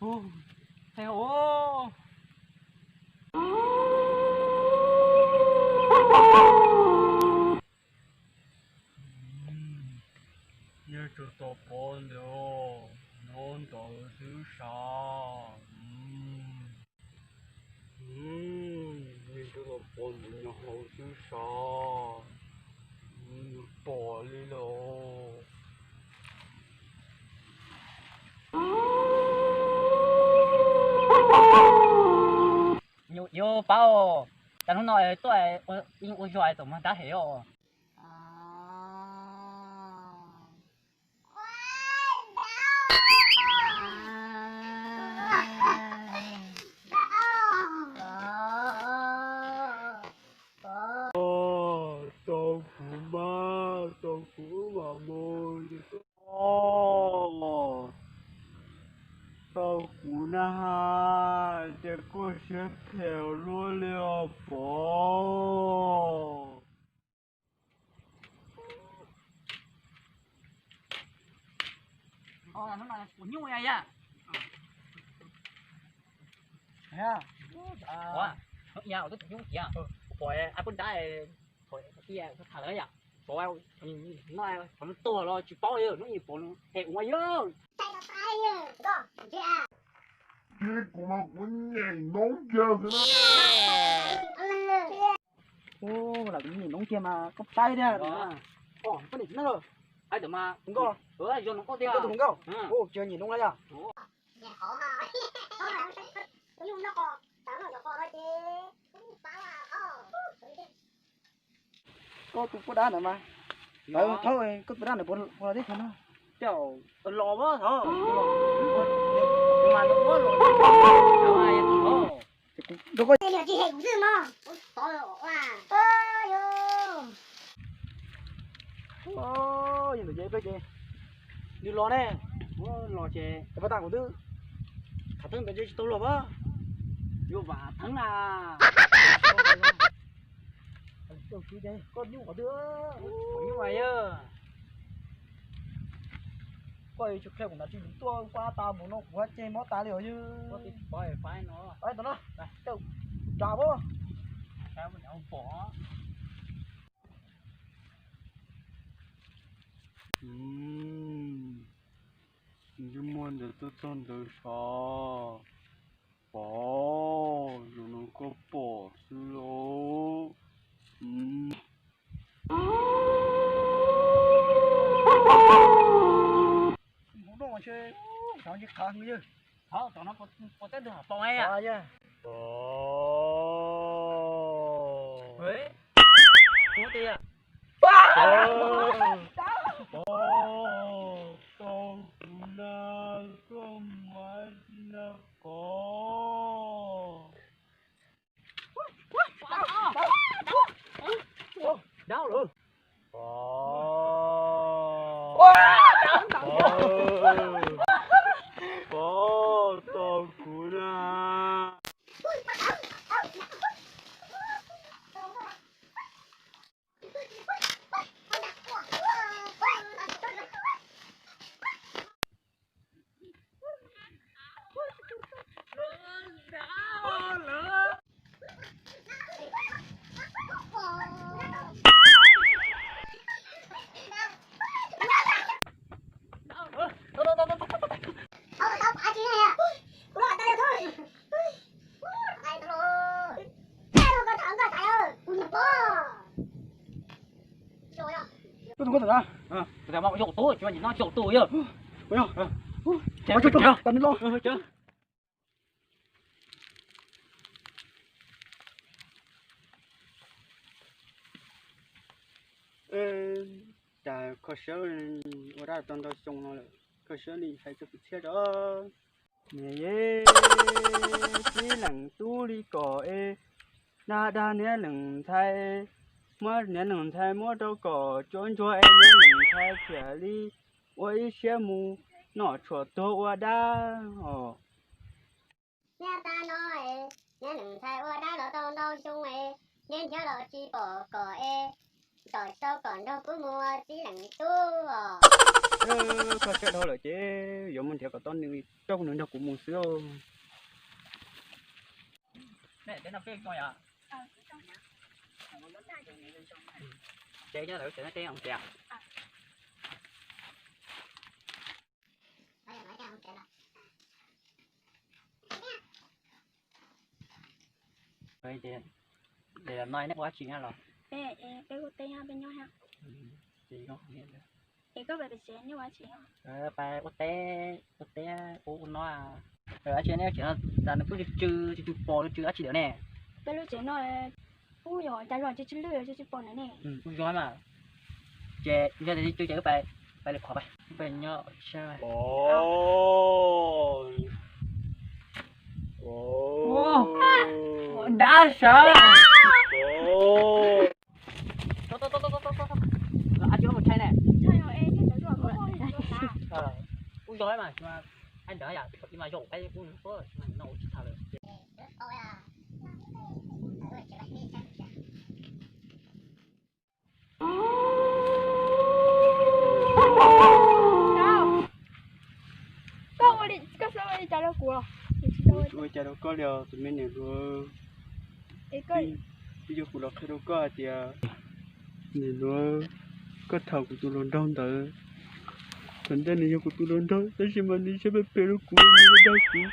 Ub, thej hauv. Nyob rau tom Pov ntawd, nyob ntawd xwb sav. Nyob rau tom Pov ntawd nyob hauv xwb sav, nws pom li los. Yuav pab os, cas hnub no tuaj ua zog es txawm mag dab heev os. Tau kuv mas, tau kuv mam mus. Tau kuv na, ces koj siab phem luaj li os Pov. Nyuj ya, ya, twb tus nyuj tiag, pom ab pub nrab, tham lawm yam, pom no, pom no tuag los tsis paub li, hnub ib pom no hem ua yog. Kuv mas kuv nyiam noob kiag xwb na. Lam kuv nyiam noob kiag mas koj paib thiab. Koj niam tsis noj los? Paib tawm mas tus nkauj, yog noob koj tiag, tus nkauj. Tsis nyiam noob na yog. Koj tus poj dab ntawd mas, thaum koj tus dab ntawd puas los teb chaws no? Los mas, ntawm ces peb ces nws los ne, los ces pab tas kuv twb tham theeb ntawd ces tsis tau los pab. Yuav vam theeb na. Koj nyuj qhov twg? Nyuj yog. Koj tsis qhia kuv nram tsis yus tuaj kuaj tas mus no kuv haj ceg mob tas li os yog. Pov no, ras pab. Ntsej muag ntawd tuaj txog ntawd sav. Pov, zaum no koj pom xwb lauj. Pov, tau kuv na, koj mas na Pov. Dab lawm. Pov, Pov, tau kuv na. Koj tus, koj tus na. Yaum tus, yaum tus yog. Cas kho siab ua dab tau ntau xyoo no lawm, kho siab li hais txog kwv txhiaj rau. Niam, txib leej tub li kom es, dag dag niam leej ntxhais, muab niam leej ntxhais muab rau kom tsuav ntsuag es niam leej ntxhais thiaj li ua ib siab mus noj tshuaj tuag ua dab os. Niam, tag no es niam leej ntxhais ua dab los tau ntau xyoo es, niam nrhiav los tsis pom kom es, kom tau kom nrog kuv mus ua txib leej tub os. Koj siab dhau lawm ces Yuav mus nrhiav kom tau nws coj nws nrog kuv mus xwb. Ces nyob ntawd ces neb tej mus tias. Ces no neb ua dab tsi nyob los? Peb ua teb, peb nyob. Ces koj pais pem tsev, neb ua dab tsi? Pais ua teb, ua teb ua ua no. Dab tsi neb ua tsev no tas nws kuj tsw tsw, tsw tsw pos tsw tsw dab tsi lawm ne? Peb lub tsev no kuj yog cas zog tsw tsw lwj tsw tsw pos na ne. Kuj yog mas. Ces yog tias tsw ces wb pais, pais lwm qhov pais, wb pais nyob sab. Dab sawv. Ab, tsis mus tshais ne. Kuj yog mas, ai ntawd yam thaum ub mas yog peb kuj nug no tsis tau lawm. Koj ua li, koj xav ua li cas rau kuv? Kuv tsis ua cas rau koj li os tus me niam hluas. Twb yog kuv los qhia rau koj hais tias, niam hluas, koj tham kuv tus hluas nraug ntawd, thaum ntej nws yog kuv tus hluas nraug tab sis mas nws siab phem phem rau kuv, nws dag kuv,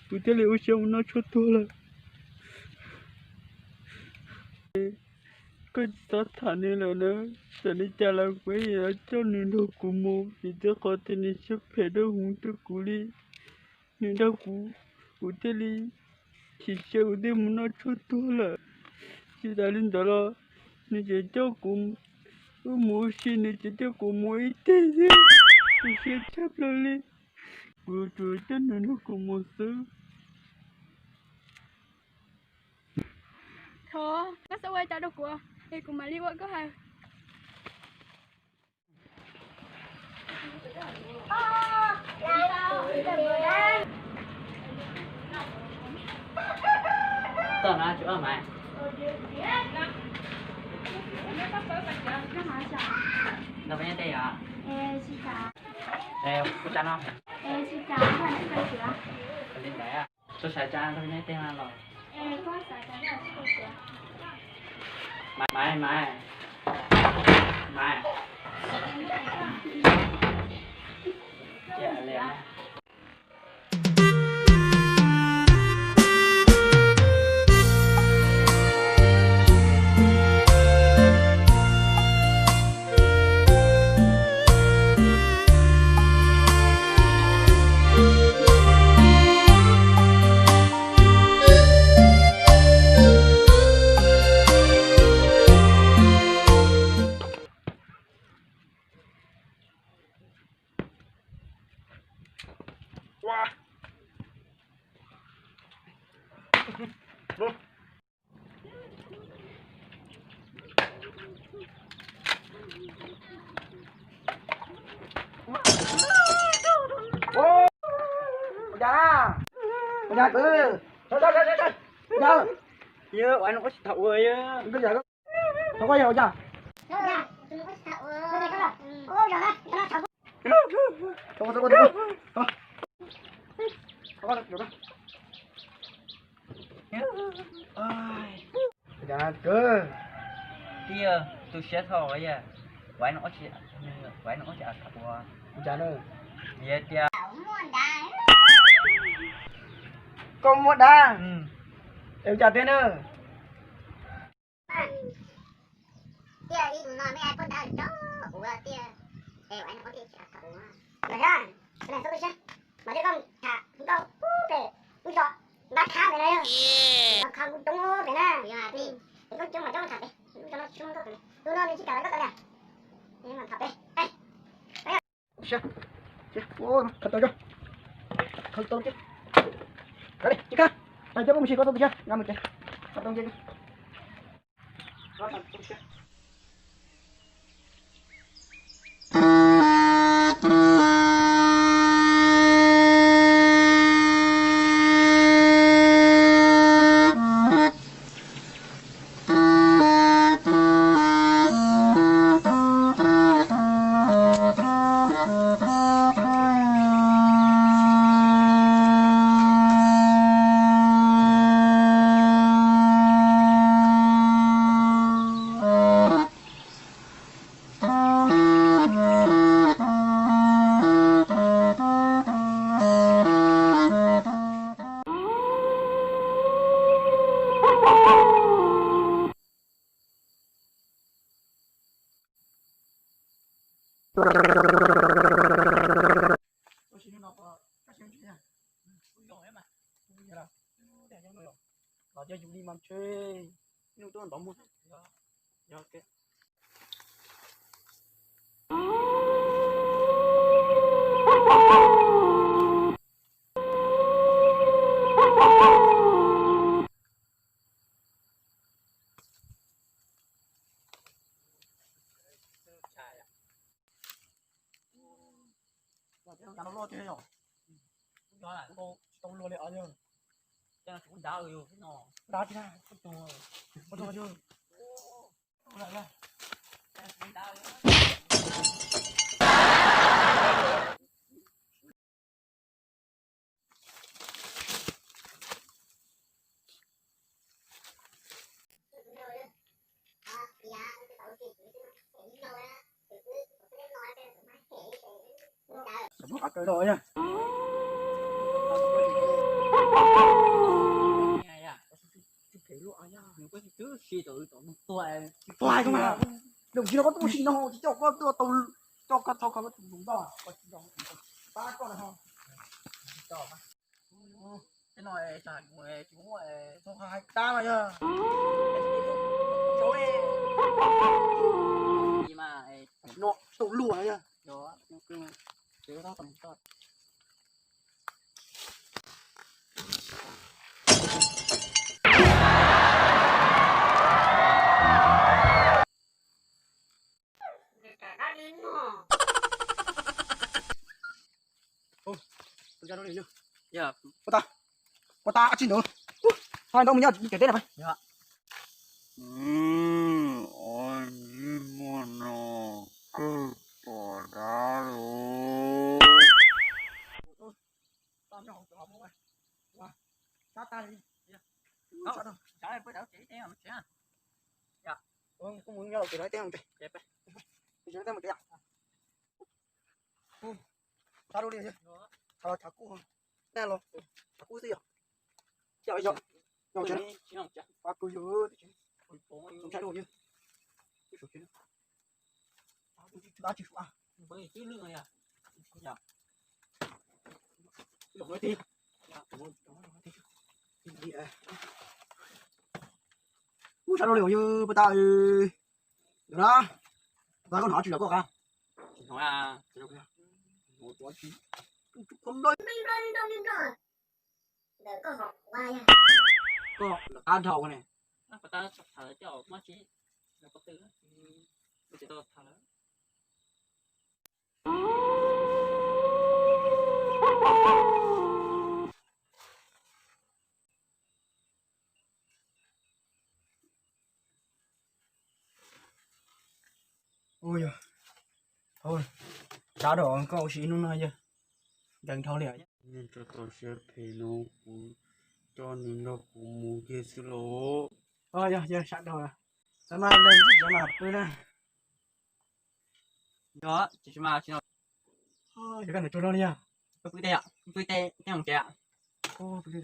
kuv thiaj li ua siab mus noj tshuaj tuag lawm. Koj tsis txhob tham nws lawm na, txawm li cas los kuv yuav coj nws nrog kuv mus vim rau qhov tias nws siab phem dawb huv rau kuv li. Nws dag kuv, kuv thiaj li chim siab kuv thiaj mus noj tshuaj tuag lawm. Tsis tas li ntawd los nws tseem coj kuv, wb mus ua si nws tseem coj kuv mus ib teg xwb, tu siab tshaj plaws li. Kuv tsuas coj nws nrog kuv mus xwb. Thov koj xav ua cas rau kuv es kuv mam li ua koj hais. Toj no tsis ua mas. Nrog peb nyob tej yom? Kuv tsa no. Li ntawd. Koj xav tsa nrog peb nyob tej no los? Maiv, maiv, maiv. Ua cas na? Ua cas kwv? Yog ua no ua tsis tau ua yog. Thov koj yog ua cas? Ua cas kwv? Tiag, tu siab thaum yog ua no ua tsis, ua no ua tsis tau ua. Ua cas na? Yog tias koj muaj dab. Es ua cas tiag na? Tiag, ib tus no me ai poj ntab tso kuv tiag. Es ua no ua tsis tau ua. Mas thiab, mas thiab koj tham nkauj pem lub zos Ntab Thab pem no yog, koj kha kuv coob pem na. Es koj coob mas coob tham pem, lub zos no tsis muaj nkauj pem, lub no nws tsis kam koj tham li. Tham pem. Khaws tau, khaws tau, khaws tau, khaws tau, khaws tau, khaws tau. Los cov yus li mas ntshe ib hnub twb ntov muag. Tsis tau luag li os yog. Dab tsis na, ua tau yog. Muab qab kaw rau yog. Tuag koj mas, los tsis no koj tuaj ua si no tsis coj koj tuaj tau, coj koj tau koj tus ntoo ntoj, pab koj no. Tsis tau hais dab mas yog. No tau luag yog. Ua tas, ua tas tsis ntawd. Thaij nrau mus nyob cov teb na. Ua ib muag no kawg pom dab lawm. Kuv mus nyob lawm ces no teb mus teb. Txhob rau li, txhob los tshav kub, nej los tshav kub xwb yom. Yog yog, yog tsev, kuv yog tus ntshai dua yog. Dab tsis suav. Ub, sab rau li yog puas tas. Ntawd na, puas tas koj hnov tsis los koj qab. Koj lawv qab dhau ne. Ua yog, thov sawv daws koj ua si ib hnub no yog nkees dhau li. Nyob rau tau siab phem no kuv coj nws nrog kuv mus kiag xwb los. Yog yog sawv daws, sawv mas leej sawv mas pw na. Yog, tsis mas tsis no. Yog koj ntawm tsuag no li yog. Pw tej, pw tej, tej mus tsev. Pw tej.